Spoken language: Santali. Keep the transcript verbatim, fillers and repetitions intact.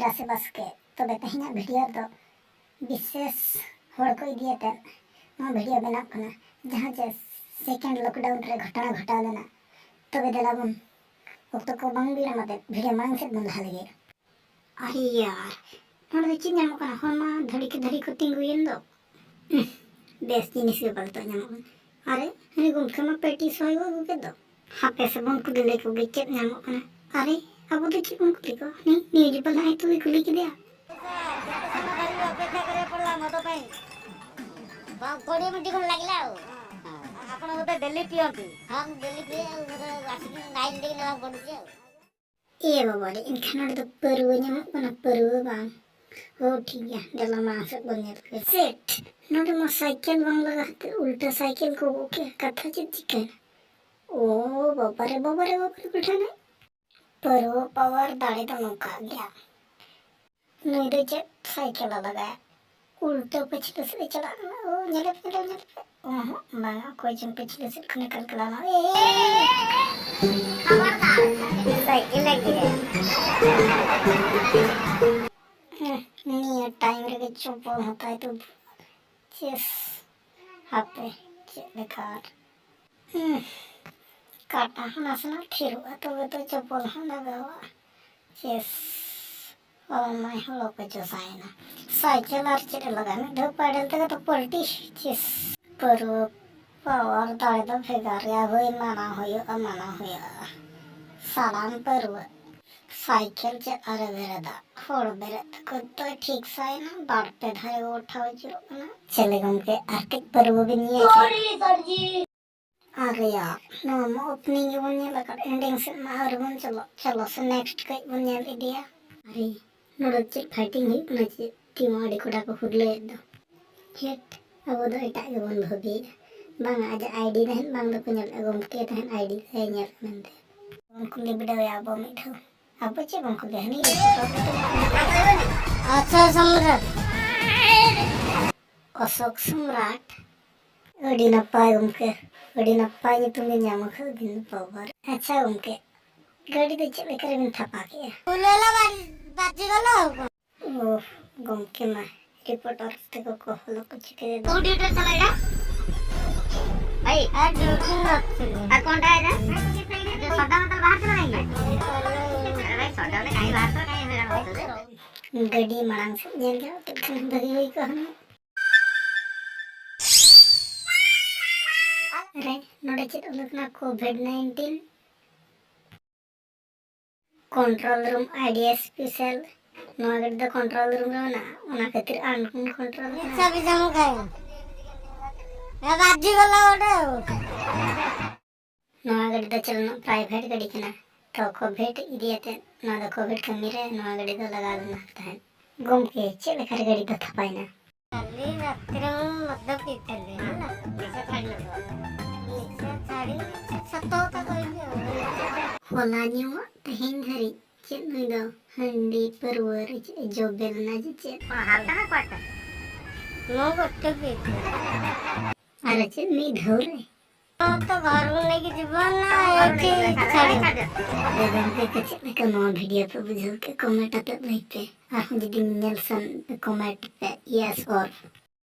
ᱨᱟᱥᱮ ᱵᱟᱥᱠᱮ᱾ ᱛᱚᱵᱮ ᱛᱮᱦᱮᱧᱟᱜ ᱵᱷᱤᱰᱤᱭᱳ ᱨᱮᱫᱚ ᱵᱤᱥᱮᱥ ᱦᱚᱲ ᱠᱚ ᱤᱫᱤᱭᱟᱛᱮ ᱱᱚᱣᱟ ᱵᱷᱤᱰᱤᱭᱳ ᱵᱮᱱᱟᱜ ᱠᱟᱱᱟ, ᱡᱟᱦᱟᱸ ᱡᱮ ᱥᱮᱠᱮᱱᱰ ᱞᱚᱠᱰᱟᱣᱩᱱ ᱨᱮ ᱜᱷᱚᱴᱚᱱᱟ ᱜᱷᱚᱴᱟᱣ ᱞᱮᱱᱟ᱾ ᱛᱚᱵᱮ ᱫᱮᱞᱟ ᱵᱚᱱ ᱚᱠᱛᱚ ᱠᱚ ᱵᱟᱝ ᱵᱤᱞᱚᱢ ᱟᱛᱮ ᱵᱷᱤᱰᱤᱭᱳ ᱢᱟᱲᱟᱝ ᱥᱮᱫ ᱵᱚᱱ ᱞᱟᱦᱟ ᱞᱮᱜᱮ᱾ ᱟᱨᱮ ᱭᱟᱨ, ᱱᱚᱰᱮ ᱫᱚ ᱪᱮᱫ ᱧᱟᱢᱚᱜ ᱠᱟᱱᱟ? ᱦᱚᱲ ᱢᱟ ᱫᱷᱟᱹᱲᱤ ᱠᱮ ᱫᱷᱟᱹᱲᱤ ᱠᱚ ᱛᱤᱸᱜᱩᱭᱮᱱ ᱫᱚ᱾ ᱩᱦ, ᱵᱮᱥ ᱡᱤᱱᱤᱥ ᱜᱮ ᱯᱟᱞᱮ ᱛᱚ ᱧᱟᱢᱚᱜ ᱠᱟᱱᱟ᱾ ᱟᱨᱮ, ᱩᱱᱤ ᱜᱚᱢᱠᱮ ᱢᱟ ᱯᱮᱴᱤ ᱥᱚᱦᱚ ᱜᱮ ᱟᱹᱜᱩ ᱠᱮᱫ ᱫᱚ᱾ ᱦᱟᱯᱮ ᱥᱮ ᱵᱚᱱ ᱠᱩᱞᱤ ᱞᱮᱠᱚ ᱜᱮ ᱪᱮᱫ ᱧᱟᱢᱚᱜ ᱠᱟᱱᱟ᱾ ᱟᱨᱮ, ᱟᱵᱚ ᱫᱚ ᱪᱮᱫ ᱵᱚᱱ ᱠᱩᱞᱤ ᱠᱚᱣᱟ? ᱱᱤ-, ᱱᱤᱭᱩᱡᱽ ᱵᱟᱞᱟ ᱦᱚᱭᱛᱳ ᱜᱮ ᱠᱩᱞᱤ ᱠᱮᱫᱮᱭᱟ᱾ କେତେ ସମୟ ଧରି ଅପେକ୍ଷା କରିବାକୁ ପଡ଼ିଲା ମଦ ପାଇଁ? କ-, କୋଡ଼ିଏ ମିନିଟ୍ ଖଣ୍ଡେ ଲାଗିଲା ଆଉ। ଆପଣ ବୋଧେ ଡେଲି ପିଅନ୍ତି? ହଁ, ମୁଁ ଡେଲି ପିଏ ଆଉ, ଧର ଆସିକି ଲାଇନ୍ ଦେଇକି ନେବାକୁ ପଡ଼ୁଛି ଆଉ। ᱮ ᱵᱟᱵᱟ ᱨᱮ, ᱮᱱᱠᱷᱟᱱ ᱱᱚᱰᱮ ᱫᱚ ᱯᱟᱹᱨᱣᱟᱹ ᱧᱟᱢᱚᱜ ᱠᱟᱱᱟ, ᱯᱟᱹᱨᱣᱟᱹ ᱵᱟᱝ? ᱳ, ᱴᱷᱤᱠ ᱜᱮᱭᱟ, ᱫᱮᱞᱟ ᱢᱟᱲᱟᱝ ᱥᱮᱫ ᱵᱚᱱ ᱧᱮᱞ ᱠᱚᱣᱟ᱾ ᱥᱮᱴ, ᱱᱚᱰᱮ ᱢᱟ ᱥᱟᱭᱠᱮᱞ ᱵᱟᱝ ᱞᱟᱜᱟ ᱠᱟᱛᱮ ᱩᱞᱴᱟᱹ ᱥᱟᱭᱠᱮᱞ ᱠᱚ ᱜᱚᱜ ᱠᱮᱜᱼᱟ, ᱠᱟᱛᱷᱟ ᱪᱮᱫ ᱪᱤᱠᱟᱹᱭᱮᱱᱟ? ᱳ, ᱵᱟᱵᱟ ᱨᱮ, ᱵᱟᱵᱟ ᱨᱮ, ᱵᱟᱵᱟ ᱨᱮ, ᱠᱚᱴᱷᱮᱱ ᱯᱟᱹᱨᱣᱟᱹ ᱯᱟᱣᱟᱨ ᱫᱟᱲᱮ ᱫᱚ ᱱᱚᱝᱠᱟ ᱜᱮᱭᱟ᱾ ᱱᱩᱭ ᱫᱚ ᱪᱮᱫ ᱥᱟᱭᱠᱮᱞ ᱮ ᱞᱟᱜᱟᱭᱟ? ᱩᱞᱴᱟᱹ ᱯᱟᱹᱪᱷᱞᱟᱹ ᱥᱮᱫ ᱮ ᱪᱟᱞᱟᱜ ᱠᱟᱱᱟ᱾ ᱳ, ᱧᱮᱞᱮ ᱯᱮ, ᱧᱮᱞᱮ ᱯᱮ, ᱧᱮᱞᱮ ᱯᱮ᱾ ᱚᱦᱚᱸ, ᱵᱟᱝᱟ, ᱚᱠᱚᱭ ᱪᱚᱝ ᱯᱟᱹᱪᱷᱞᱟᱹ ᱥᱮᱫ ᱠᱷᱚᱱᱮ ᱠᱟᱞᱠᱟᱞᱟᱣ ᱮᱱᱟ᱾ ᱮ, ᱮ, ᱮ, ᱮ, ᱮ᱾ ᱥᱟᱭᱠᱮᱞ ᱞᱟᱹᱜᱤᱫ᱾ ᱦᱮᱸ, ᱱᱤᱭᱟᱹ ᱴᱟᱭᱤᱢ ᱨᱮᱜᱮ ᱪᱚᱯᱚᱞ ᱦᱟᱛᱟᱣ ᱫᱚ᱾ ᱪᱮᱥ, ᱦᱟᱯᱮ, ᱪᱮᱫ ᱞᱮᱠᱟ ᱟᱨ ᱦᱩᱸ, ᱠᱟᱴᱟ ᱦᱚᱸ ᱱᱟᱥᱮᱱᱟᱜ ᱛᱷᱤᱨᱚᱜᱼᱟ, ᱛᱚᱵᱮ ᱛᱚ ᱪᱚᱯᱚᱞ ᱦᱚᱸ ᱞᱟᱜᱟᱣᱟ᱾ ᱪᱮᱥ, ᱚ ᱢᱟᱭ, ᱦᱚᱲ ᱠᱚ ᱪᱚᱥᱟᱭᱮᱱᱟ᱾ ᱥᱟᱭᱠᱮᱞ ᱟᱨ ᱪᱮᱫ ᱮ ᱞᱟᱜᱟᱭᱟ? ᱢᱤᱫ ᱫᱷᱟᱣ ᱯᱮᱰᱮᱞ ᱛᱮᱜᱮ ᱛᱚ ᱯᱚᱞᱴᱤ᱾ ᱪᱮᱥ, ᱯᱟᱹᱨᱣᱟᱹ ᱯᱟᱣᱟᱨ ᱫᱟᱲᱮ ᱫᱚ ᱵᱷᱮᱜᱟᱨ ᱜᱮᱭᱟ᱾ ᱦᱳᱭ, ᱢᱟᱱᱟᱣ ᱦᱩᱭᱩᱜᱼᱟ, ᱢᱟᱱᱟᱣ ᱦᱩᱭᱩᱜᱼᱟ᱾ ᱥᱟᱱᱟᱢ ᱯᱟᱹᱨᱣᱟᱹ᱾ ᱥᱟᱭᱠᱮᱞ ᱪᱮᱫ ᱟᱨᱮ ᱵᱮᱨᱮᱫᱟ? ᱦᱚᱲ ᱵᱮᱨᱮᱫ ᱛᱮᱠᱚ ᱫᱚᱭ ᱴᱷᱤᱠ ᱥᱟᱭᱮᱱᱟ, ᱵᱟᱨ ᱯᱮ ᱫᱷᱟᱣ ᱜᱚᱴᱷᱟᱣ ᱟᱹᱪᱩᱨᱚᱜ ᱠᱟᱱᱟ᱾ ᱪᱮᱞᱮ ᱜᱚᱢᱠᱮ, ᱟᱨ ᱠᱟᱹᱡ ᱯᱟᱹᱨᱣᱟᱹ ᱵᱤᱱ ᱧᱩᱭᱟ? ᱥᱚᱨᱤ, ᱥᱚᱨᱡᱤ᱾ ᱟᱨᱮ ᱭᱟᱨ, ᱱᱚᱣᱟ ᱢᱟ ᱳᱯᱮᱱᱤᱝ ᱜᱮᱵᱚᱱ ᱧᱮᱞ ᱟᱠᱟᱫ, ᱮᱱᱰᱤᱝ ᱥᱮᱫ ᱢᱟ ᱟᱹᱣᱨᱤ ᱵᱚᱱ ᱪᱟᱞᱟᱜ᱾ ᱪᱚᱞᱚ ᱥᱮ, ᱱᱮᱠᱥᱴ ᱠᱟᱹᱡ ᱵᱚᱱ ᱧᱮᱞ ᱤᱫᱤᱭᱟ᱾ ᱟᱨᱮ, ᱱᱚᱰᱮ ᱪᱮᱫ ᱯᱷᱟᱭᱴᱤᱝ ᱦᱩᱭᱩᱜ ᱠᱟᱱᱟ? ᱪᱮᱫ ᱛᱤ ᱢᱟ ᱟᱹᱰᱤ ᱠᱚᱰᱟ ᱠᱚ ᱦᱩᱨᱞᱟᱹᱭᱮᱫ ᱫᱚ᱾ ᱦᱮᱴ, ᱟᱵᱚ ᱫᱚ ᱮᱴᱟᱜ ᱜᱮᱵᱚᱱ ᱵᱷᱟᱹᱵᱤᱭᱮᱫᱼᱟ᱾ ᱵᱟᱝᱟ, ᱟᱡᱟᱜ ᱟᱭᱰᱤ ᱛᱟᱦᱮᱸᱫ ᱵᱟᱝ ᱫᱚᱠᱚ ᱧᱮᱞᱮᱫᱼᱟ, ᱜᱚᱢᱠᱮ ᱛᱟᱦᱮᱸᱫ ᱟᱭᱰᱤ ᱛᱟᱭ ᱧᱮᱞ ᱢᱮᱱᱛᱮ᱾ ᱵᱚᱱ ᱠᱩᱞᱤ ᱵᱤᱰᱟᱹᱣᱮᱭᱟ ᱟᱵᱚ ᱢᱤᱫ ᱫᱷᱟᱣ᱾ ᱟᱵᱚ ᱪᱮᱫ ᱵᱚᱱ ᱠᱩᱞᱤᱭᱟ? ᱦᱟᱹᱱᱤ ᱨᱮ ᱯᱷᱳᱴᱳ ᱠᱟᱛᱮ ᱵᱚᱱ ᱠᱩᱞᱤᱭᱟ᱾ ᱟᱪᱪᱷᱟ, ᱥᱚᱢᱨᱟᱴ᱾ ᱚᱥᱳᱠ ᱥᱚᱢᱨᱟᱴ᱾ ᱟᱹᱰᱤ ᱱᱟᱯᱟᱭ ᱜᱚᱢᱠᱮ, ᱟᱹᱰᱤ ᱱᱟᱯᱟᱭ ᱧᱩᱛᱩᱢ ᱵᱤᱱ ᱧᱟᱢ ᱟᱠᱟᱫ ᱵᱤᱱ ᱯᱟᱣᱟᱨ᱾ ᱟᱪᱪᱷᱟ ᱜᱚᱢᱠᱮ, ᱜᱟᱹᱰᱤ ᱫᱚ ᱪᱮᱫ ᱞᱮᱠᱟ ᱨᱮᱵᱤᱱ ᱛᱷᱟᱯᱟ ᱠᱮᱜᱼᱟ? ᱩᱞᱟᱹᱞᱟ ᱵᱟᱹᱲᱤᱡ ᱵᱟᱡᱮ ᱜᱚᱞᱚ᱾ ᱳᱦ, ᱜᱚᱢᱠᱮ ᱢᱟ ᱨᱤᱯᱳᱨᱴᱟᱨ ᱛᱮᱠᱚ ᱠᱚ ᱦᱚᱞᱚ ᱠᱚ ᱪᱤᱠᱟᱹᱭᱮᱫᱟ? ᱛᱩ ᱰᱤᱭᱩᱴᱤ ᱨᱮ ᱪᱟᱞᱟᱜ ᱮᱫᱟ? ᱵᱷᱟᱭ, ᱟᱨ ᱰᱤᱭᱩᱴᱤ ᱨᱮ ᱱᱚᱛᱮ ᱨᱮ᱾ ᱟᱨ ᱠᱚᱱ ᱨᱟᱭ ᱫᱟ? ᱥᱚᱴᱰᱟᱣᱩᱱ ᱛᱟᱦᱞᱮ ᱵᱟᱦᱟᱨ ᱪᱟᱞᱟᱜ ᱮᱫᱟ? ᱟᱨᱮ ᱵᱷᱟᱭ, ᱥᱚᱴᱰᱟᱣᱩᱱ ᱨᱮ ᱠᱟᱹᱢᱤ ᱵᱟᱦᱟᱨ ᱛᱚ ᱠᱟᱹᱢᱤ ᱦᱩᱭ ᱜᱟᱱᱚᱜ ᱛᱚ᱾ ᱜᱟᱹᱰᱤ ᱢᱟᱲᱟᱝ ᱥᱮᱫ ᱧᱮᱞ ᱧᱚᱜ ᱠᱟᱜ ᱠᱷᱟᱱ ᱵᱷᱟᱹᱜᱤ ᱦᱩᱭ ᱠᱚᱜᱼᱟ ᱦᱩᱱᱟᱹᱝ᱾ ᱟᱨᱮ, ᱱᱚᱰᱮ ᱪᱮᱫ ᱚᱞ ᱟᱠᱟᱱᱟ? ᱠᱳᱵᱷᱤᱰ ᱱᱟᱭᱤᱱᱴᱤᱱ ᱠᱚᱱᱴᱨᱳᱞ ᱨᱩᱢ, ᱟᱭᱰᱤᱭᱟ ᱥᱯᱮᱥᱟᱞ᱾ ᱱᱚᱣᱟ ᱜᱟᱹᱰᱤ ᱫᱚ ᱠᱚᱱᱴᱨᱳᱞ ᱨᱩᱢ ᱨᱮ ᱢᱮᱱᱟᱜᱼᱟ, ᱚᱱᱟ ᱠᱷᱟᱹᱛᱤᱨ ᱟᱱᱠᱚᱱ ᱠᱚᱱᱴᱨᱳᱞ ᱨᱮ ᱢᱮᱱᱟᱜᱼᱟ᱾ ᱪᱟᱵᱤ ᱡᱟᱢ ᱠᱟᱭ᱾ ᱮ ᱵᱟᱡᱤ ᱜᱚᱞᱚ ᱚᱰᱮ᱾ ᱱᱚᱣᱟ ᱜᱟᱹᱰᱤ ᱫᱚ ᱪᱟᱞᱟᱱᱚᱜ ᱯᱨᱟᱭᱵᱷᱮᱴ ᱜᱟᱹᱰᱤ ᱠᱟᱱᱟ, ᱛᱚ ᱠᱳᱵᱷᱤᱰ ᱤᱫᱤᱭᱟᱛᱮ ᱱᱚᱣᱟ ᱫᱚ ᱠᱳᱵᱷᱤᱰ ᱠᱟᱹᱢᱤ ᱨᱮ ᱱᱚᱣᱟ ᱜᱟᱹᱰᱤ ᱫᱚ ᱞᱟᱜᱟᱣ ᱞᱮᱱᱟ ᱛᱟᱦᱮᱸᱫ᱾ ᱜᱚᱢᱠᱮ, ᱪᱮᱫ ᱞᱮᱠᱟ ᱨᱮ ᱜᱟᱹᱰᱤ ᱫᱚ ᱛᱷᱟᱯᱟᱭᱮᱱᱟ? ᱠᱟᱞᱤ ᱨᱟᱛᱨᱮ ᱢᱚᱫᱽᱫᱚ ᱯᱤᱛᱟᱞᱮ, ᱦᱮᱸ? ᱱᱤᱥᱟ ᱪᱷᱟᱲᱤ ᱱᱚᱜᱚᱨ᱾ ᱱᱤᱥᱟ ᱪᱷᱟᱲᱤ ᱥᱚᱛᱚ ᱛᱟᱠᱚ ᱤᱧ ᱦᱚᱞᱟ ᱧᱩᱣᱟᱜ ᱛᱮᱦᱮᱧ ᱫᱷᱟᱹᱨᱤᱡ ᱪᱮᱫ ᱱᱩᱭ ᱫᱚ ᱦᱟᱺᱰᱤ ᱯᱟᱹᱨᱣᱟᱹ ᱨᱮ ᱪᱮᱫ ᱮ ᱡᱚᱵᱮ ᱞᱮᱱᱟ ᱡᱮ ᱪᱮᱫ? ᱦᱟᱞᱠᱟ ᱦᱟᱞᱠᱟ ᱠᱚᱭᱮᱠᱴᱟ᱾ ᱱᱚ ᱜᱚᱴᱮ ᱯᱤᱛᱟᱞᱮ᱾ ᱟᱨ ᱪᱮᱫ ᱢᱤᱫ ᱫᱷᱟᱣ ᱨᱮ? ᱛᱚ ᱜᱷᱚᱨ ᱵᱚᱱ ᱞᱟᱹᱜᱤᱫ ᱡᱤᱵᱚᱱ ᱮᱭ ᱪᱮᱫ ᱪᱷᱟᱲᱤ᱾ ᱟᱫᱚ ᱜᱚᱢᱠᱮ ᱠᱚ ᱪᱮᱫ ᱞᱮᱠᱟ ᱱᱚᱣᱟ ᱵᱷᱤᱰᱤᱭᱳ ᱯᱮ ᱵᱩᱡᱷᱟᱹᱣ ᱠᱮᱫ, ᱠᱚᱢᱮᱱᱴ ᱟᱛᱮᱫ ᱞᱟᱹᱭ ᱯᱮ᱾ ᱟᱨᱦᱚᱸ ᱡᱩᱫᱤ ᱧᱮᱞ ᱥᱟᱱ ᱯᱮ, ᱠᱚᱢᱮᱱᱴ ᱯᱮ, yes or